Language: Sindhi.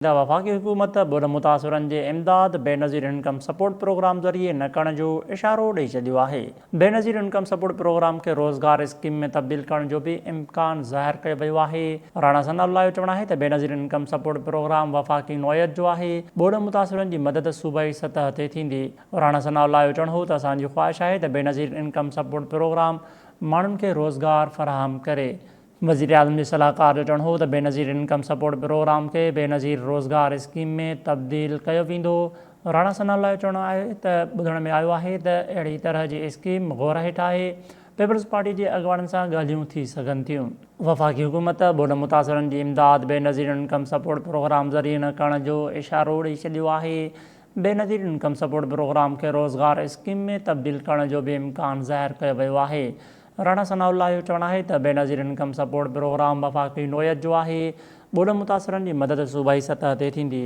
ته وفاقي حڪومت ٻوڏ متاثرن جي امداد بينظير انڪم سپورٽ پروگرام ذريعي نه ڪرڻ جو اشارو ڏئي ڇڏيو آهي. بينظير انڪم سپورٽ پروگرام کي روزگار اسڪيم ۾ تبديل ڪرڻ جو به امڪان ظاهر ڪيو ويو آهي. راڻا ثناء الله جو چوڻ آهي ته بينظير انڪم سپورٽ پروگرام وفاقي نوعيت جو آهي، ٻوڏ متاثرن جي مدد صوبائي سطح تي ٿيندي. راڻا ثناء الله جو چوڻ هو ته اسان جي خواهش آهي ته بينظير انڪم سپورٽ پروگرام ماڻهن کي روزگار فراهم ڪري. وزيراعظم جي صلاحڪار جو چوڻ هو ته بينظير انڪم سپورٽ پروگرام کي بينظير روزگار اسڪيم ۾ تبديل ڪيو ويندو. راڻا ثناء الله جو چوڻ آهي ته ٻڌڻ ۾ آيو آهي ته اهڙي طرح جي اسڪيم غور هيٺ آهي، پيپلز پارٽي جي اڳواڻن سان ڳالهيون ٿي سگهن ٿيون. وفاقي حڪومت ٻوڏ متاثرن جي امداد بينظير انڪم سپورٽ پروگرام ذريعي نه ڪرڻ جو اشارو ڏئي ڇڏيو آهي. بينظير انڪم سپورٽ پروگرام کي روزگار اسڪيم ۾ تبديل ڪرڻ جو به امڪان ظاهر ڪيو ويو آهي. راڻا ثناء الله جو چوڻ آهي ته بينظير انڪم سپورٽ پروگرام وفاقي نوعيت جو آهي، ٻوڏ متاثرن جي مدد صوبائي سطح تي ٿيندي.